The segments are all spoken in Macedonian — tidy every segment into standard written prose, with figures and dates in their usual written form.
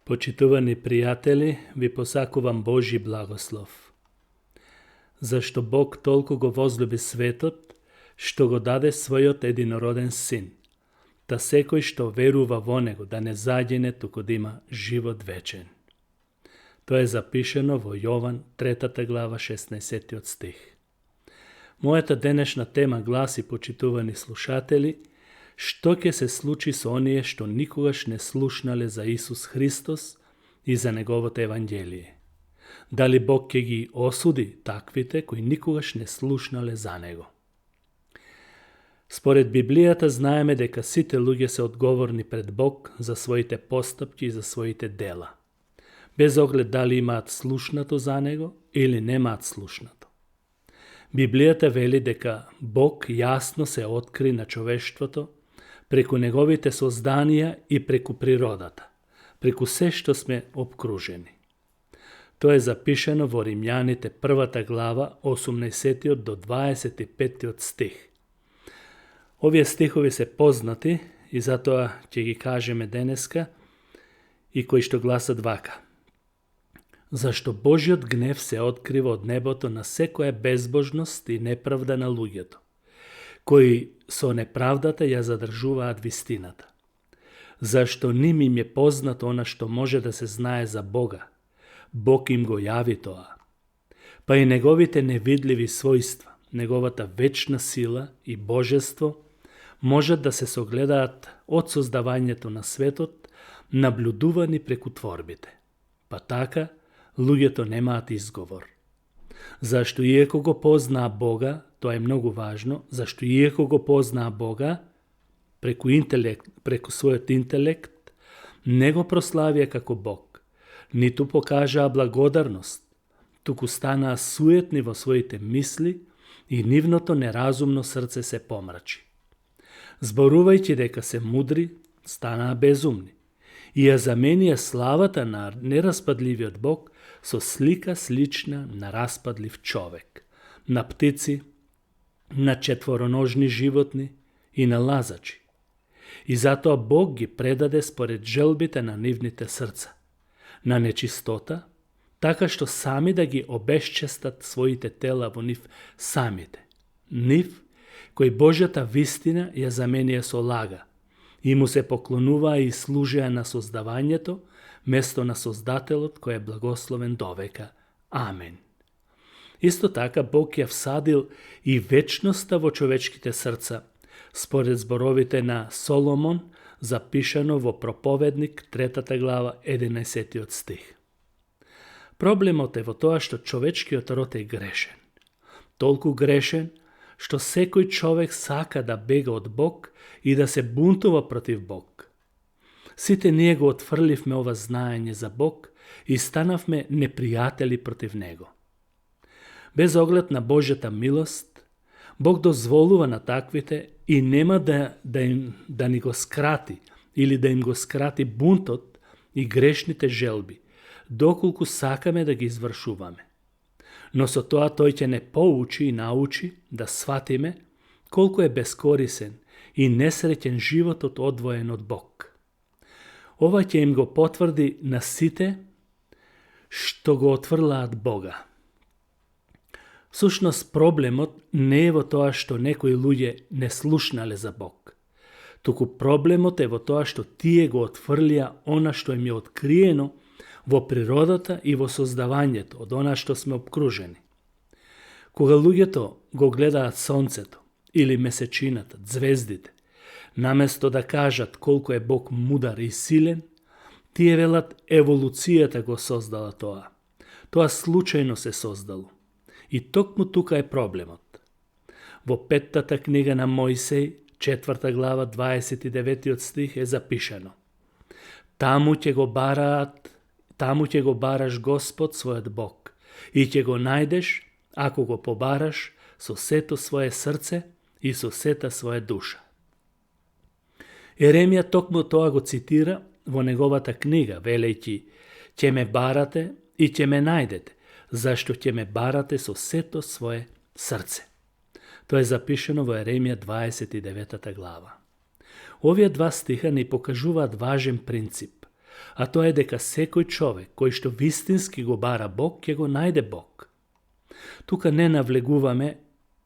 Почитувани пријатели, ви посакувам Божи благослов. Зашто Бог толку го возлюби светот, што го даде својот единороден син, да секој што верува во него да не загине, туку да има живот вечен. Тоа е запишено во Јован 3 глава 16 стих. Мојата денешна тема гласи, почитувани слушатели, што ќе се случи со оние што никогаш не слушнале за Исус Христос и за Неговото Евангелие. Дали Бог ќе ги осуди таквите кои никогаш не слушнале за Него? Според Библијата знаеме дека сите луѓе се одговорни пред Бог за своите постапки и за своите дела, без оглед дали имаат слушнато за Него или немаат слушнато. Библијата вели дека Бог јасно се откри на човештвото преку неговите созданија и преку природата, преку се што сме обкружени. Тоа е запишено во Римјаните 1 глава 18 до 25 стих. Овие стихови се познати и затоа ќе ги кажеме денеска и кои што гласат вака. Зашто Божиот гнев се открива од небото на секоја безбожност и неправда на луѓето, кои со неправдата ја задржуваат вистината. Зашто ним им е познато она што може да се знае за Бога. Бог им го јави тоа. Па и неговите невидливи својства, неговата вечна сила и божество можат да се согледаат од создавањето на светот, наблюдувани преку творбите. Па така, луѓето немаат изговор. Зашто иеко го познаа Бога, тоа е многу важно, зашто иеко го познаа Бога, преку својот интелект, не го прославија како Бог, ниту покажаа благодарност, туку станаа суетни во своите мисли и нивното неразумно срце се помрачи. Зборувајќи дека се мудри, станаа безумни и ја заменија славата на нераспадливиот Бог со слика слична на распадлив човек, на птици, на четвороножни животни и на лазачи. И затоа Бог ги предаде според желбите на нивните срца, на нечистота, така што сами да ги обесчестат своите тела во нив самите. Нив, кои Божјата вистина ја заменија со лага, и му се поклонуваа и служеа на создавањето, место на Создателот кој е благословен довека. Амен. Исто така Бог ја всадил и вечноста во човечките срца, според зборовите на Соломон, запишано во Проповедник 3 глава 11 стих. Проблемот е во тоа што човечкиот род е грешен. Толку грешен, што секој човек сака да бега од Бог и да се бунтува против Бог. Сите ние го отфрливме ова знаење за Бог и станавме непријатели против Него. Без оглед на Божјата милост, Бог дозволува на таквите и нема да ни го скрати или да им го скрати бунтот и грешните желби, доколку сакаме да ги извршуваме. Но со тоа тој ќе не поучи и научи да сватиме колку е бескорисен и несреќен животот одвоен од Бог. Ова ќе им го потврди на сите што го отфрлаат Бога. Всушност проблемот не е во тоа што некои луѓе не слушнале за Бог, туку проблемот е во тоа што тие го отфрлија она што им е откриено во природата и во создавањето од она што сме обкружени. Кога луѓето го гледаат сонцето или месечината, звездите, наместо да кажат колку е Бог мудар и силен, тие велат еволуцијата го создала тоа. Тоа случајно се создало. И токму тука е проблемот. Во 5 книга на Мојсеј, 4 глава 29 стих е запишано: Таму ќе го бараш Господ својот Бог и ќе го најдеш ако го побараш со сето свое срце и со сета своја душа. Еремија токму тоа го цитира во неговата книга, велејќи: ќе ме барате и ќе ме најдете, зашто ќе ме барате со сето свое срце. Тоа е запишено во Еремија 29 глава. Овие два стиха ни покажуваат важен принцип, а тоа е дека секој човек кој што вистински го бара Бог, ќе го најде Бог. Тука не навлегуваме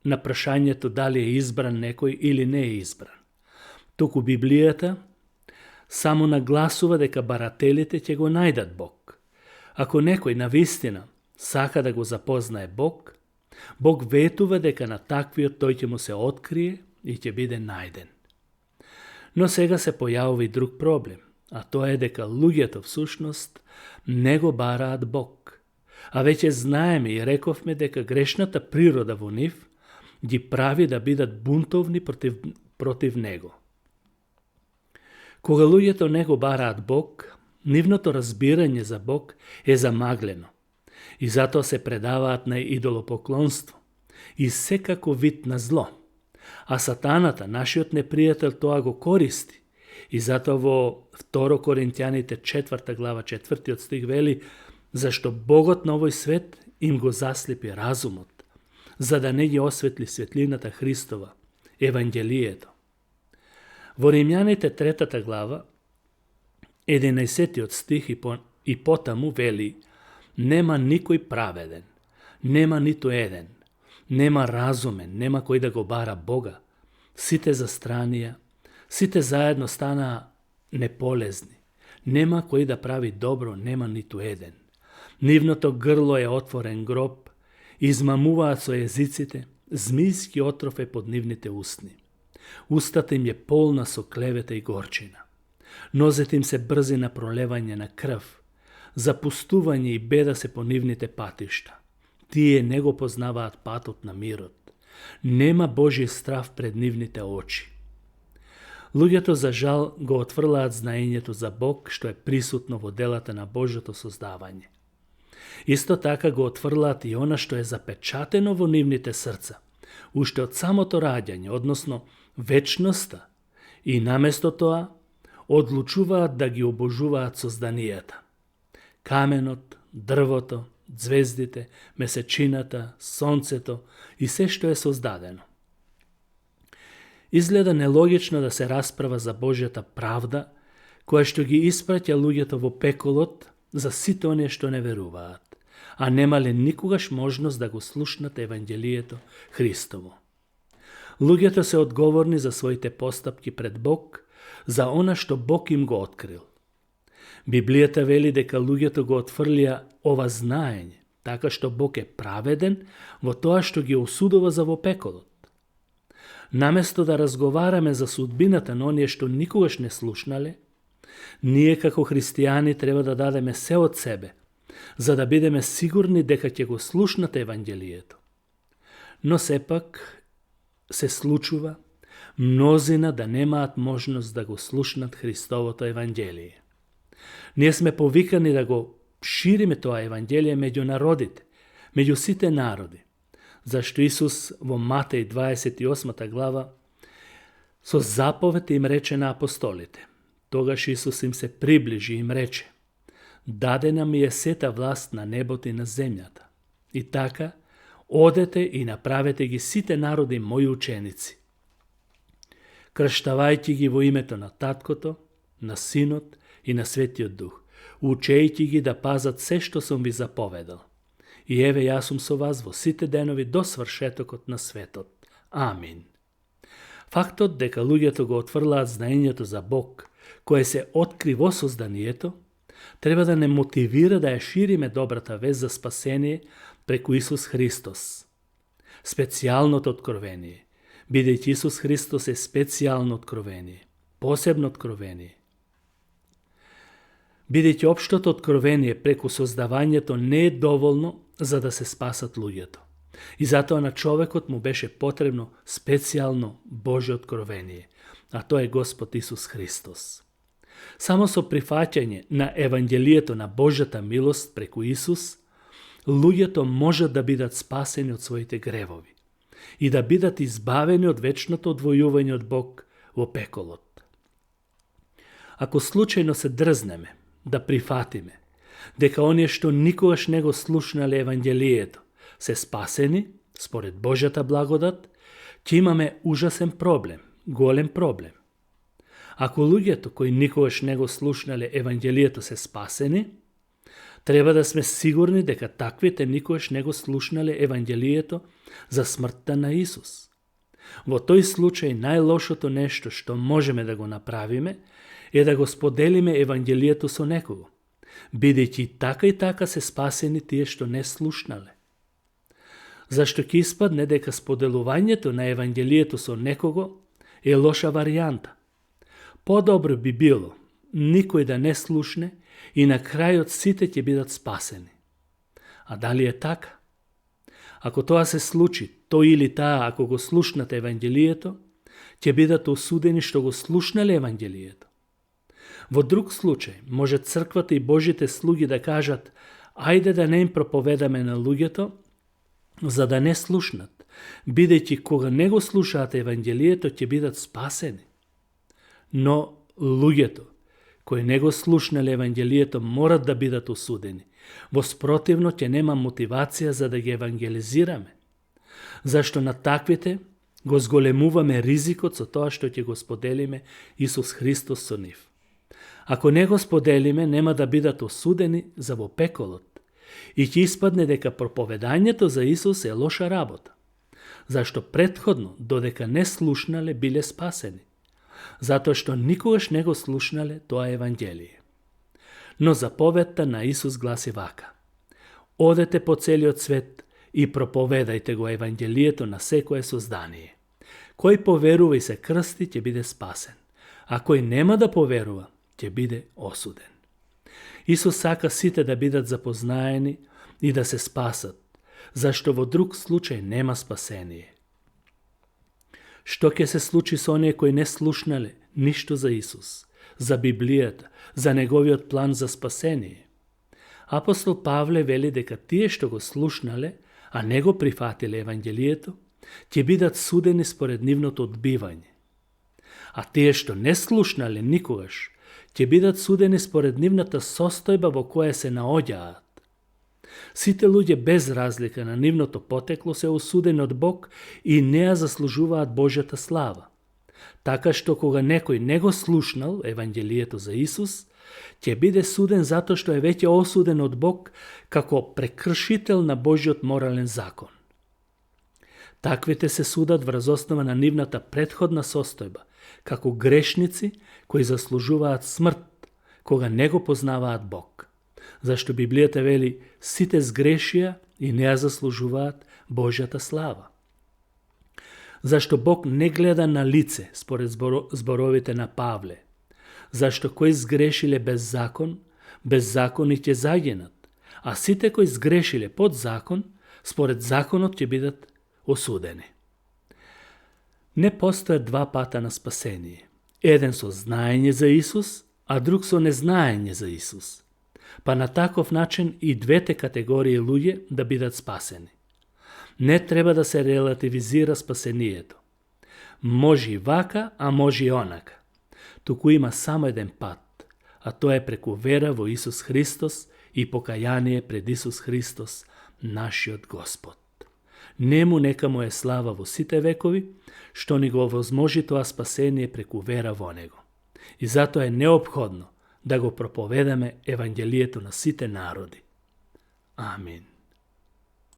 на прашањето дали е избран некој или не е избран. Туку Библијата само нагласува дека барателите ќе го најдат Бог. Ако некој навистина сака да го запознае Бог, Бог ветува дека на таквиот тој ќе му се открие и ќе биде најден. Но сега се појавува и друг проблем, а тоа е дека луѓето всушност не го бараат Бог. А веќе знаеме и рековме дека грешната природа во нив ги прави да бидат бунтовни против Него. Кога луѓето не го бараат Бог, нивното разбирање за Бог е замаглено и затоа се предаваат на идолопоклонство и секако вид на зло. А сатаната, нашиот непријател, тоа го користи и затоа во 2 Коринтјаните 4 глава 4 стих вели: зашто Богот на овој свет им го заслепи разумот, за да не ги осветли светлината Христова, Евангелието. Во Римјаните 3 глава 11 стих и потаму вели: нема никој праведен, нема ниту еден, нема разумен, нема кој да го бара Бога. Сите застранија, сите заедно станаа неполезни. Нема кој да прави добро, нема ниту еден. Нивното грло е отворен гроб, измамуваат со езиците, змијски отров е под нивните устни. Устата им е полна со клевета и горчина. Нозете им се брзи на пролевање на крв, запустување и беда се по нивните патишта. Тие не го познаваат патот на мирот. Нема Божи страв пред нивните очи. Луѓето за жал го отфрлаат знаењето за Бог што е присутно во делата на Божјото создавање. Исто така го отфрлаат и она што е запечатено во нивните срца, уште од самото раѓање, односно вечноста, и наместо тоа одлучуваат да ги обожуваат созданијата. Каменот, дрвото, звездите, месечината, сонцето и се што е создадено. Изгледа нелогично да се расправа за Божјата правда, која што ги испраќа луѓето во пеколот за сите оние што не веруваат, а немале никогаш можност да го слушнат Евангелието Христово. Луѓето се одговорни за своите постапки пред Бог, за она што Бог им го открил. Библијата вели дека луѓето го отфрлија ова знаење, така што Бог е праведен во тоа што ги осудува за во пеколот. Наместо да разговараме за судбината на оние што никогаш не слушнале, ние како христијани треба да дадеме се од себе, за да бидеме сигурни дека ќе го слушнат Евангелието. Но сепак се случува мнозина да немаат можност да го слушнат Христовото Евангелие. Ние сме повикани да го шириме тоа Евангелие меѓу народите, меѓу сите народи, зашто Исус во Матеј 28 глава со заповед им рече на апостолите. Тогаш Исус им се приближи и им рече: дадена ми е сета власт на небото и на земјата. И така, одете и направете ги сите народи мои ученици, крштавајќи ги во името на Таткото, на Синот и на Светиот Дух, учејќи ги да пазат се што сум ви заповедал. И еве јас сум со вас во сите денови до свршетокот на светот. Амин. Фактот дека луѓето го отфрлаат знаењето за Бог, кое се откри во созданието, треба да не мотивира да ја шириме добрата вест за спасение преку Исус Христос. Специјалното откровение, бидејќи Исус Христос е специјално откровение, посебно откровение. Бидејќи општото откровение преку создавањето не е доволно за да се спасат луѓето. И затоа на човекот му беше потребно специјално Божјо откровение, а тоа е Господ Исус Христос. Само со прифаќање на Евангелието на Божјата милост преку Исус, луѓето можат да бидат спасени од своите гревови и да бидат избавени од вечното одвојување од Бог во пеколот. Ако случајно се дрзнеме да прифатиме дека оние што никогаш не го слушнале Евангелието се спасени според Божјата благодат, ќе имаме ужасен проблем, голем проблем. Ако луѓето кои никогаш не го слушнале евангелието се спасени, треба да сме сигурни дека таквите никогаш не го слушнале евангелието за смртта на Исус. Во тој случај најлошото нешто што можеме да го направиме е да го споделиме евангелието со некого, бидејќи така и така се спасени тие што не слушнале. Зашто ќе испадне дека споделувањето на евангелието со некого е лоша варијанта. Подобро би било никој да не слушне и на крајот сите ќе бидат спасени. А дали е така? Ако тоа се случи, тој или таа, ако го слушнат евангелието, ќе бидат осудени што го слушнале евангелието. Во друг случај, може црквата и Божите слуги да кажат: ајде да не им проповедаме на луѓето, за да не слушнат, бидејќи кога не го слушаат евангелието, ќе бидат спасени. Но луѓето кои не го слушнале евангелието морат да бидат осудени. Во спротивно ќе нема мотивација за да ги евангелизираме. Зашто на таквите го зголемуваме ризикот со тоа што ќе го споделиме Исус Христос со нив. Ако не го споделиме, нема да бидат осудени за во пеколот и ќе испадне дека проповедањето за Исус е лоша работа, зашто претходно, додека не слушнале, биле спасени, затоа што никогаш не го слушнале тоа евангелие. Но заповедта на Исус гласи вака: одете по целиот свет и проповедајте го евангелието на секое создание. Кој поверува и се крсти, ќе биде спасен, а кој нема да поверува, ќе биде осуден. Исус сака сите да бидат запознаени и да се спасат, зашто во друг случај нема спасение. Што ќе се случи со оние кои не слушнале ништо за Исус, за Библијата, за неговиот план за спасение? Апостол Павле вели дека тие што го слушнале, а не го прифатиле евангелието, ќе бидат судени според нивното одбивање. А тие што не слушнале никогаш, ќе бидат судени според нивната состојба во која се наоѓаат. Сите луѓе без разлика на нивното потекло се осудени од Бог и не ја заслужуваат Божјата слава. Така што кога некој не го слушнал евангелието за Исус, ќе биде суден затоа што е веќе осуден од Бог како прекршител на Божјиот морален закон. Таквите се судат врз основа на нивната претходна состојба, како грешници кои заслужуваат смрт, кога не го познаваат Бог. Зашто Библијата вели: сите сгрешија и не ја заслужуваат Божјата слава. Зашто Бог не гледа на лице, според зборовите на Павле. Зашто кои сгрешиле без закон, без закони ќе загинат, а сите кои сгрешиле под закон, според законот ќе бидат осудени. Не постојат два пата на спасение. Еден со знаење за Исус, а друг со незнаење за Исус. Па на таков начин и двете категории луѓе да бидат спасени. Не треба да се релативизира спасението. Може и вака, а може и онака. Туку има само еден пат, а тоа е преку вера во Исус Христос и покаяние пред Исус Христос, нашиот Господ. Нему нека му е слава во сите векови, што ни го возможи тоа спасение преку вера во Него. И затоа е неопходно да го проповедаме евангелието на сите народи. Амин.